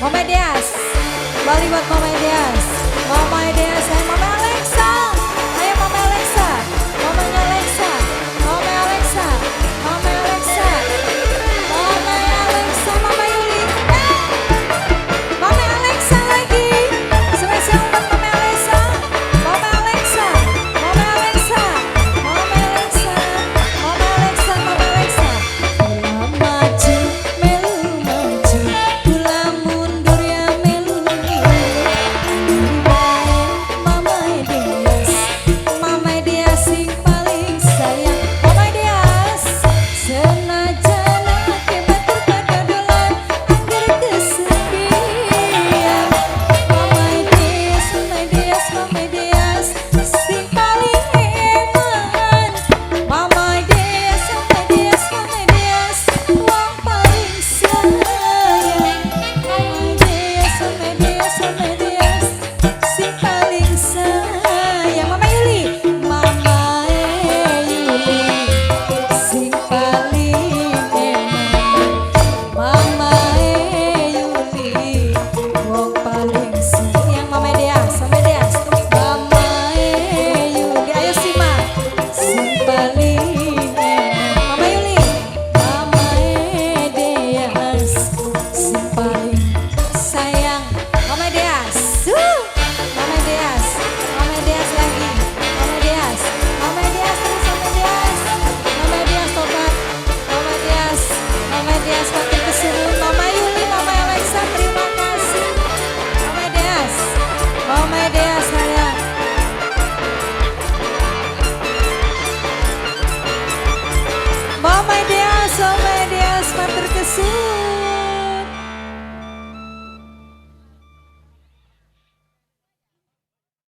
Mama Dias, bali buat Mama Dias. Mama Dias, ayo Mama Alexa. Ayo Mama Alexa. Mamanya Alexa. Mama Alexa. Mama Alexa. Mama Alexa, Mama Yuli. Mama Alexa lagi. Spesial buat Mama Alexa. Mama Alexa. Mama Alexa. Mama Alexa. Mama Alexa, Mama Alexa. Kula maju, melu maju. Kula mundur ya melu. Bae Mama Dias. Mama Dias sing paling sayang. Mama Dias. Senajan akeh batur kadodolan angger kesepian. Mama Dias, Mama Dias, Mama Dias sing paling eman. Mama Dias, Mama Dias, Mama Dias wong paling sayang. Mama Dias, Mama Dias, Mama Dias sing paling sayang. Mama Yuli, Mama Yuli sing paling eman. Mama Yuli wong paling sayang. Mama Dias, Mama Dias, Mama Yuli, ayo simak sing paling eman. Mama Yuli, Mama Dias sing paling sayang. Mama Dias, Mama Dias, Mama Dias lagi, Mama Dias, Mama Dias terus Mama Dias, Mama Dias tobat, Mama Dias, Mama Dias makin kesuwun, Mama Yuli, Mama Alexa terima kasih, Mama Dias, Mama Dias sayang. Mama Dias, Mama Dias matur kesuwun.